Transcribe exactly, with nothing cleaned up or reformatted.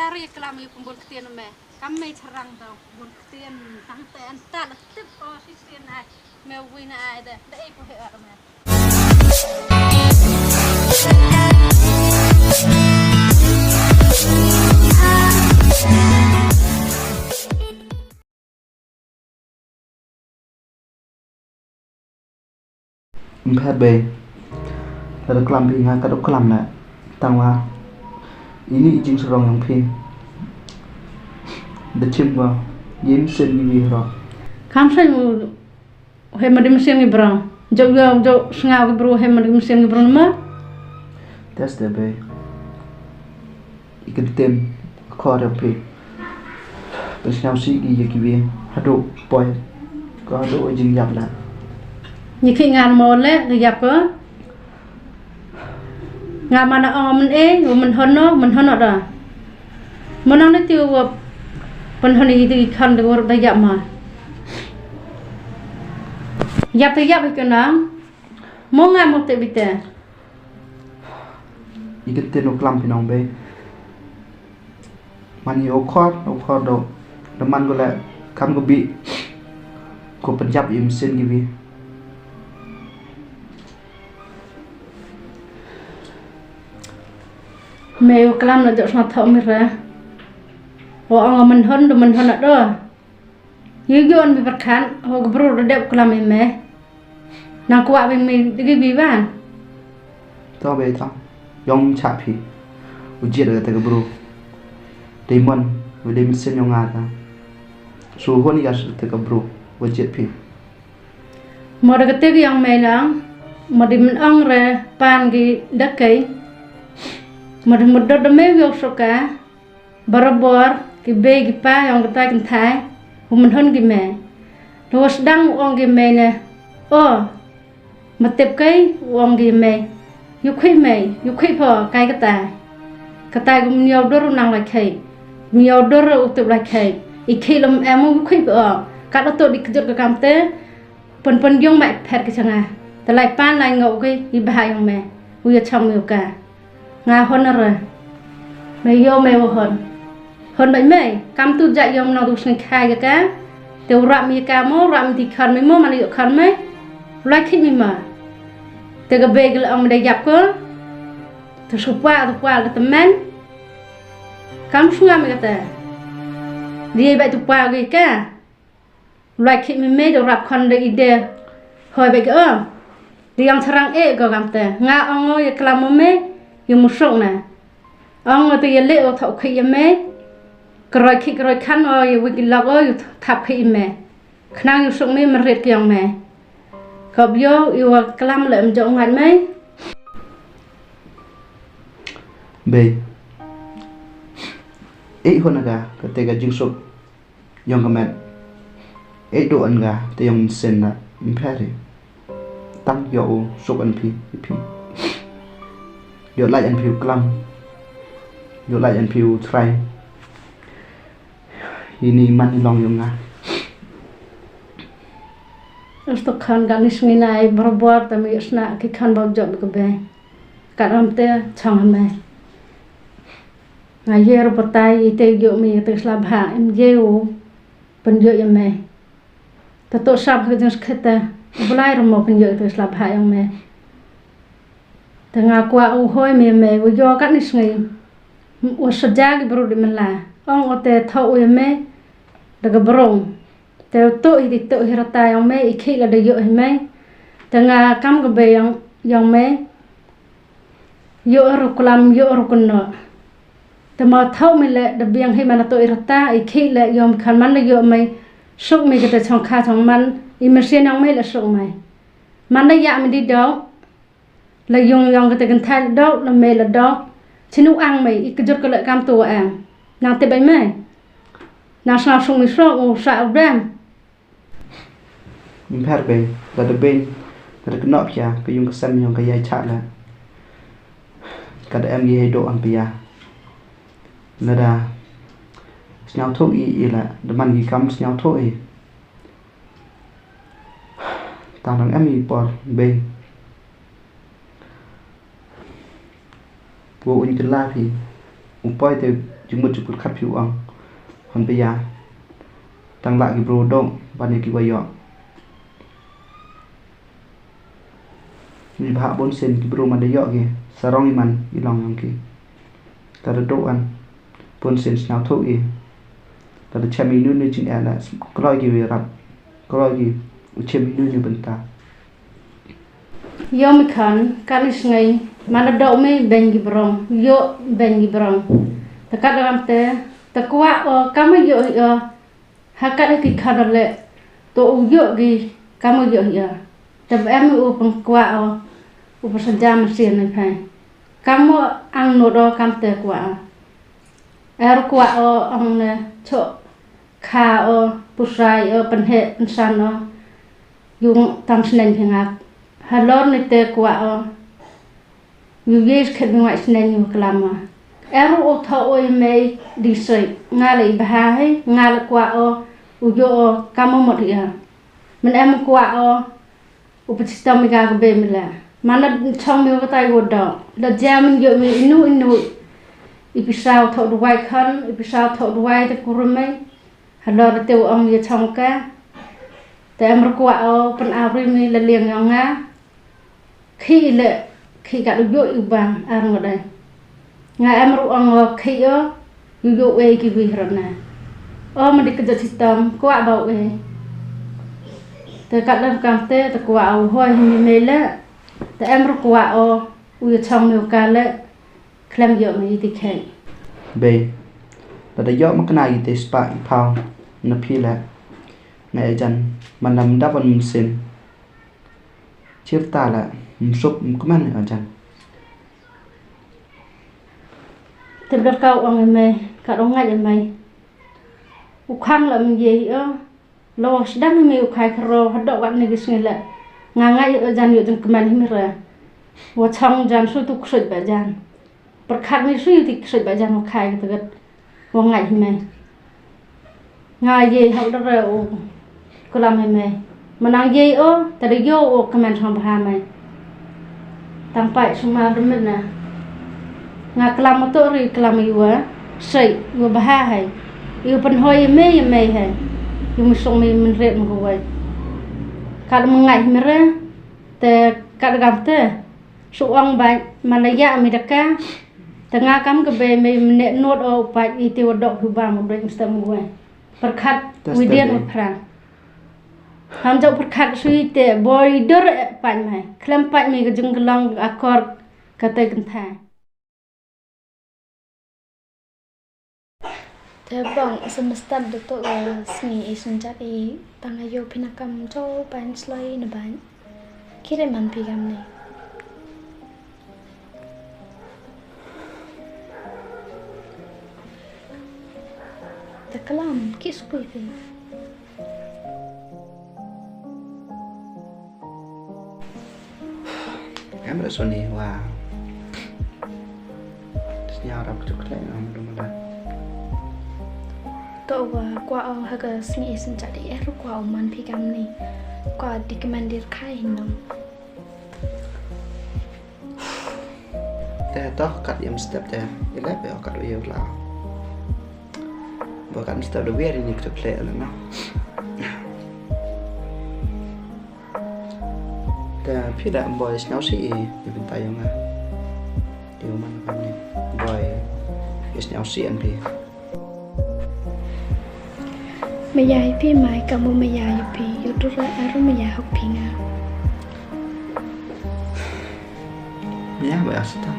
Ar ïa klam ïa pynbun ktien me. Kam me charang dau bun ktien tang te an ta la tip o shisien ai. Me wi na ai de. Da ei ko he ar me. Ym pher bei. Lada klam phi nga ka dok klam na. Tang wa ini i jingsarong yong phi. Da chim wa yim sen ni wi ro. Kam sai mu he ma dim sen ni bro. Jok yo jok sngaw ki bro he ma dim sen ni bro ma. Test de bei. I kyntien khor ïa phi. Pynsngewsih ki ïa kiwei haduh poi ko haduh u jingïap la. Ngi khih ngan mo le ka ïap ko. Nga mana ong mynei u mynhon no mynhon no da. Mynong ne ti u pynhon i ti khon de wor da ïap ma. Ïap te ïap i ko nang. Mo nga mo te bite. I kyntien u klam phi nong bei. Man i u khor u khor do. Da man ko le kam ko bi. Ko pynjap i msin ki bi. Me u klam na jok sma thok mi re. O ong mynhon do mynhon do. Yu yu an bi pyrkhat ho ka bru da dep klam i me. Nang kwah bi mi digi bi ban. To be to. Yong cha phi. U jiet da te ka bru. Dei mon u dei msin yong nga ta. Su hon ya te ka bru. U jiet phi. Mo da ka te ki yong me lang. Mo di men ong re pan ki da kei. Mo di mo dot da me wi ok soka. Barabor ki bei ki pa yong kata kynthai u mynhon ki me. Lo sdang u ong ki me ne. O ma tep kai u ong ki me. Yu khui me yu khui pho kai kata. Kata ki mynyaw dor u nang lai khai. Mynyaw dor u tep lai khai. I khi lom em u khui pho. Kat ato di kejut ka kam te. Pon pon yong mai phet ka changa. Te lai pan lai ngau kai i bha yong me. U ya chong me u ka. Nga hon re. Me yo me wo hon. Hon bai me kam tu ja yom nong tu sni khai ga ka. Te u rap mi ka mo rap mi ti khar me mo man yo khar me. Lai khit mi ma. Te ga be ga ong me da yap ko. Te su pa tu pa ga te men. Kam su nga me ga te. Di bai tu pa ga ka. Lai khit mi me da rap khon da i de. Hoi bai ga ong. Di yang charang e ga gam te nga ong o ya klam mo me. Ya mu sok na. Ong o te ya le o thok khit ya me. Kroi khit kroi khan o ya wik lak o ya thap khit ya me. Khnang ya sok me ma rit ki yong me. Kop yo i wa klam le em jok ngat me. Bei. E hon aga ka te ga jingsuk. Yong ka met. E do an ga te yong sen na mperi. Tang yo u suk an phi phi. Yo lai an phi u klam. Yo lai an phi u trai. Ini man long yong nga. Us to khan ga nis ngi nai barabor ta mi sna ki khan ba jok ka be. Ka ram te chong me. Nga ye ro patai i te yo mi te sla bha im ye u. Pynjot ïa me. Te to sap ha ka jingskhet te. U Blai ruh mo pynjot ïa te slap ha ïa me. Te nga kwah u hoi me me u yo kat ni sngi. U saja ki brut di men la. Ong u te tho u ïa me. Da ka brong. Te u to hi di to hi rata ïa me i khih la da yo hi me. Te nga kam ka be ïa me. Yo ru klam yo ru kno. Te ma thau mi le da biang hi mana to i rata i khi le yom khan man da yo mai suk mi kete chong kha chong man i machine yong mai le suk mai. Man da ya mi di dau. La yong yong kete kan thai le dau la mai le dau. Chinu ang mai i kejut ko le kam tu ang. Nang te bai mai. Nang sa suk mi suk u sa u dam. Ym pher bei, lada beiñ, lada kynnoh phi ïa ka yung ka sem yong ka ïai chah leh. Ka da em ki hei doh han phi ïa. Lada sñiawthuh i i leh, da man ki kam sñiawthuh i. Tang dang em i por bei. Pua uñ kylla phi. U poi te Jingmut jingpyrkhat phi u ong. Hon pia. Tang lah ki bro dong ban ïa ki wa ïoh. Ngi bha bun sien ki bro man da ïoh ki sarong i man i long ïong ki. Ka da dok an bun sien sñiaw thok i. Ka da chem i nu nu jing ela kloi ki wi rap kloi ki u chem i nu nu bynta. Ïoh mi khan kan i sngi man da dok mi beng ki brong ïoh beng ki brong. Te kat ram te te kwah o kam ïoh ïoh. Ha kat ki khadar le to u ïoh ki kam u ïoh ïa. Te ba em u pynkwah o u pynsaja mynsiem ne phai. Kam u ang no do kam te kwah o. Er kwah o ang ne chok kha o pusai o pynhe pynsan o. Yung tam sneng phi ngak halor ne te kwah o. Yu yes khet mi wai sneng yu klam ma. Eru u tho oi mei di soi nga le i bha hei nga le kwah o u yo o kam o mot ia. Men em kwah o u pecita mi ga be mi le. Mana chong mi ka tai wo do. La jam yo mi inu inu. I pisa u tho duwai khan i pisa u tho duwai te kurumei. Halor te u ong ye chong ka. Te em ru kwah o pen abri mi le liang yong nga. Khi le khi ka du yo i bang ar ngodai. Nga em ru ong o khi o yu yo e ki wi hrot na. O ma di ka jot hitam kwah ba u e. Te kat lam kam te te kwah o hoi hi mi me le. Te em ru kwah o u ya chong mi u ka le. Khlem yo ma i ti khei. Bei. Lada yo ma kena i te spa i pau na phi le. Nga e jan man lam dapan musim. Chirta la msup mkmen ajan. Te bdar kau ong emei ka ong ngai emei. U khang la mye hi o. Lo sdang emei u khai khro hadok wat ni gisngi la. Nga ngai ajan yo jeng kmen hi mira. Wa chong jan su tu ksut ba jan. Perkhat ni sui ti ksoi ba jan wa khai ka tegat wa ngai hi mai. Nga ye hau dara u kelam hi mai. Manang ye o tada yo o kemen sang bha mai. Tang pai suma bermet na. Nga kelam motor ri kelam iwa sei iwa bha hai. Iwa penhoi mai mai hai. Iwa mesong mai menret mengawai. Kad mengai mere te kad gam te. Su ong ba malaya mi daka. Tengah kam ke be me mene not o pat iti wadok huba mo doi mesti mo we. Perkhat widian o pran. Ham jauh perkhat sui te boy dor pat mai. Klem pat mai ke jenggelong akor kata gentai. Te bang semestat datuk ga sngi i sunjat i tang ayo pina kam jauh pan sloi ne ban. Kire man pigam ni. Te kelam ki sukui pi. Em re suni wa. Snya rap tuk te am dum da. To wa kwa o haga sni isin jadi er kwa o man pigam ni. Kwa di kemandir kai nong. Te to kat yam step te ilai pe kat u yew la. Ba kat step de wer ni kut kle la na. Te phi da boy sñiaw si i ni pynta yong nga. Ti man kan ni boy sñiaw si an phi. Maya i phi mai kamu maya i phi yu tu ra aru maya hok phi nga. Maya ba asta.